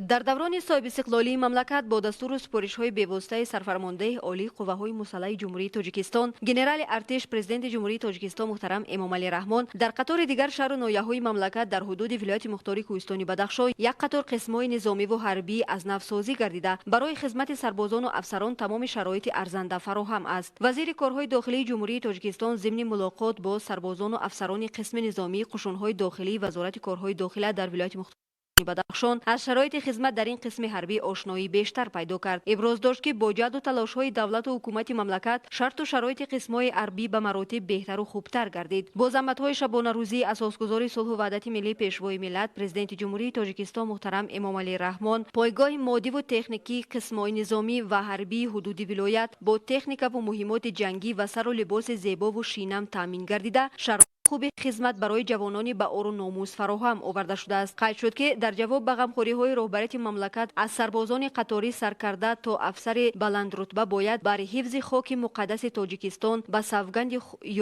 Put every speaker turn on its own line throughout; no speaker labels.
Дар даврони соҳибистиқлолии мамлакат бо дастуру супоришҳои бевоситаи Сарфармондеҳи Олии Қувваҳои Мусаллаҳи Ҷумҳурии Тоҷикистон, генерали артиш, Президенти Ҷумҳурии Тоҷикистон муҳтарам Эмомалӣ Раҳмон дар қатори дигар шаҳру ноҳияҳои мамлакат дар ҳудуди вилояти мухтори Кӯҳистони Бадахшон як қатор қисмҳои низомиву ҳарбӣ аз навсозӣ гардида, барои хизмати сарбозону афсарон тамоми шароити арзанда фароҳам аст. Вазири корҳои дохилии Ҷумҳурии Тоҷикистон зимни мулоқот бо сарбозону афсарони қисми низомии қушунҳои дохилии Вазорати корҳои дохила дар вилояти мухтори Бадахшон аз шароити хизмат дар ин қисми ҳарбӣ ошноӣ бештар пайдо кард. Иброз дошт, ки бо ҷаҳду талошҳои давлату ҳукумати мамлакат шарту шароити қисмҳои ҳарбӣ ба маротиб беҳтару хубтар гардид. Бо заҳматҳои шабонарӯзии асосгузори сулҳу ваҳдати миллӣ, Пешвои миллат, Президенти Ҷумҳурии Тоҷикистон муҳтарам Эмомалӣ Раҳмон пойгоҳи моддиву техникии қисмҳои низомӣ ва ҳарбии ҳудуди вилоят бо техникаву муҳимоти ҷангӣ ва сару либоси зебову шинам таъмин гардида, шароити хуби хизмат барои ҷавонони ба ору номус фароҳам оварда шудааст. Қайд шуд, ки дар ҷавоб ба ғамхориҳои роҳбарияти мамлакат аз сарбозони қаторӣ саркарда то афсари баландрутба бояд барои ҳифзи хоки муқаддаси Тоҷикистон ба савганди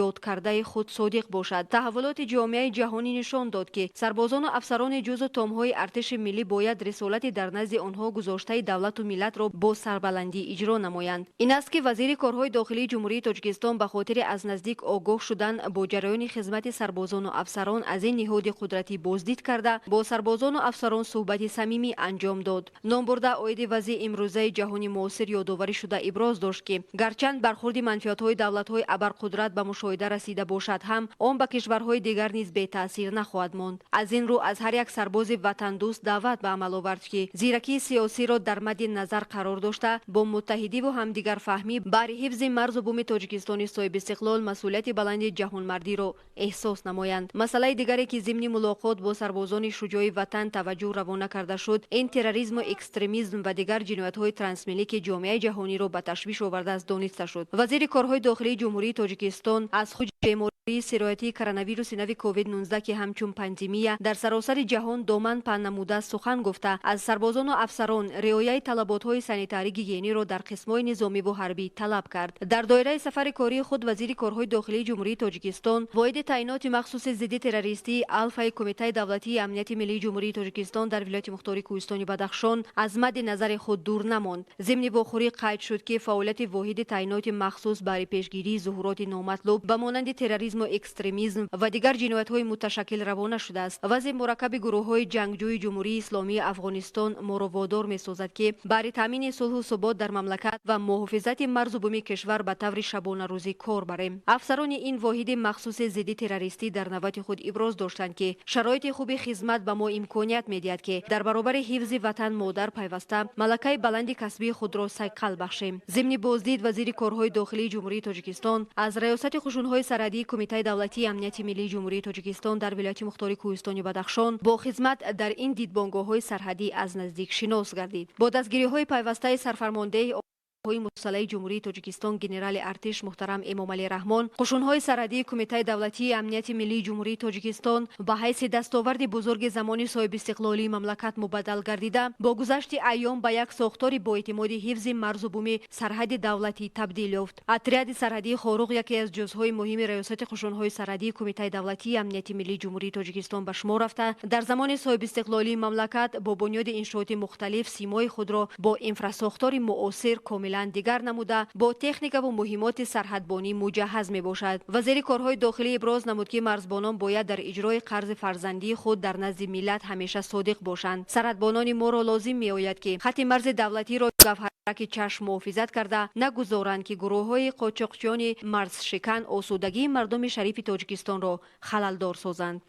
ёдкардаи худ содиқ бошад. Таҳаввулоти ҷомеаи ҷаҳонӣ нишон дод, ки сарбозону афсарони ҷузу томҳои артиши миллӣ бояд рисолати дар назди онҳо гузоштаи давлату миллатро бо сарбаландӣ иҷро намоянд. Ин аст, ки вазири корҳои дохилии Ҷумҳурии Тоҷикистон ба хотири аз наздик огоҳ шудан бо ҷараёни хизмати сарбозону афсарон аз ин ниҳоди қудратӣ боздид карда, бо сарбозону афсарон суҳбати самимӣ анҷом дод. Номбурда оиди вазъи имрӯзаи ҷаҳони муосир ёдоварӣ шуда, иброз дошт, ки гарчанд бархурди манфиатҳои давлатҳои абарқудрат ба мушоҳида расида бошад ҳам, он ба кишварҳои дигар низ бетаъсир нахоҳад монд. Аз ин рӯ аз ҳар як сарбози ватандӯст даъват ба амал овард, ки зиракии сиёсиро дар мадди назар қарор дошта, бо муттаҳидиву ҳамдигарфаҳмӣ баҳри ҳифзи марзу буми Тоҷикистони соҳибистиқлол масъулияти баланди ҷаҳонмардиро эҳсос намоянд. Масъалаи дигаре, ки зимни мулоқот бо сарбозони шуҷои ватан таваҷҷӯҳ равона карда шуд, ин терроризму экстремизм ва дигар ҷиноятҳои трансмиллӣ, ки ҷомеаи ҷаҳониро ба ташвиш овардааст, дониста шуд. Вазири корҳои дохилии Ҷумҳурии Тоҷикистон аз худ бемории сироятии коронавируси нави COVID-19, ки ҳамчун пандемия дар саросари ҷаҳон доман паҳн намуда, сухан гуфта, аз сарбозону афсарон риояи талаботҳои санитарӣ гигиениро дар қисмҳои низомиву ҳарбӣ талаб кард. Дар доираи сафари кории худ вазири корҳои дохилии Ҷумҳурии Тоҷикистон воҳиди таъиноти махсуси зидди террористии Алфаи Кумитаи давлатии амнияти миллии Ҷумҳурии Тоҷикистон дар вилояти мухтори Кӯҳистони Бадахшон аз мадди назари худ дур намонд. Зимни вохӯрӣ қайд шуд, ки фаъолияти воҳиди таъиноти махсус баҳри пешгирии зуҳуроти номатлуб ба монанди терроризму экстремизм ва дигар ҷиноятҳои муташаккил равона шудааст. Вазъи мураккаби гурӯҳҳои ҷангҷӯи Ҷумҳурии Исломии Афғонистон моро водор месозад, ки баҳри таъмини сулҳу субот дар мамлакат ва муҳофизати марзу буми кишвар ба таври шабонарӯзӣ кор барем. Афсарони ин воҳиди махсуси зидди террористӣ дар навбати худ иброз доштанд, ки шароити хуби хизмат ба мо имконият медиҳад, ки дар баробари ҳифзи ватан модар пайваста малакаи баланди касбии худро сайқал бахшем. Зимни боздид вазири корҳои дохилии Ҷумҳурии Тоҷикистон аз раёсати қушунҳои сарҳадии Кумитаи давлатии амнияти миллии Ҷумҳурии Тоҷикистон дар вилояти мухтори Кӯҳистони Бадахшон бо хизмат дар ин дидбонгоҳҳои сарҳадӣ аз наздик шинос гардид. Бо дастгириҳои пайвастаи сарфармондеҳи ҳои мусаллаҳи Ҷумҳурии Тоҷикистон, генерали артиш муҳтарам Эмомалӣ Раҳмон, қушунҳои сарҳадии Кумитаи давлатии амнияти миллии Ҷумҳурии Тоҷикистон ба ҳайси дастоварди бузурги замони соҳибистиқлолии мамлакат мубаддал гардида, бо гузашти айём ба як сохтори боэътимоди ҳифзи марзу буми сарҳади давлатӣ табдил ёфт. Отряди сарҳадии Хоруғ яке аз ҷузъҳои муҳими раёсати қушунҳои сарҳадии Кумитаи давлатии амнияти миллии Ҷумҳурии Тоҷикистон ба шумор рафта, дар замони соҳибистиқлолии мамлакат бо бунёди иншооти мухталиф симои худро бо инфрасохтори муосир комилан дигар намуда, бо техникаву муҳимоти сарҳадбонӣ муҷаҳҳаз мебошад. Вазири корҳои дохилӣ иброз намуд, ки марзбонон бояд дар иҷрои қарзи фарзандии худ дар назди миллат ҳамеша содиқ бошанд. Сарҳадбонони моро лозим меояд, ки хатти марзи давлатиро гавҳараки чашм муҳофизат карда, нагузоранд, ки гурӯҳҳои қочоқчиёни марзшикан осудагии мардуми шарифи Тоҷикистонро халалдор созанд.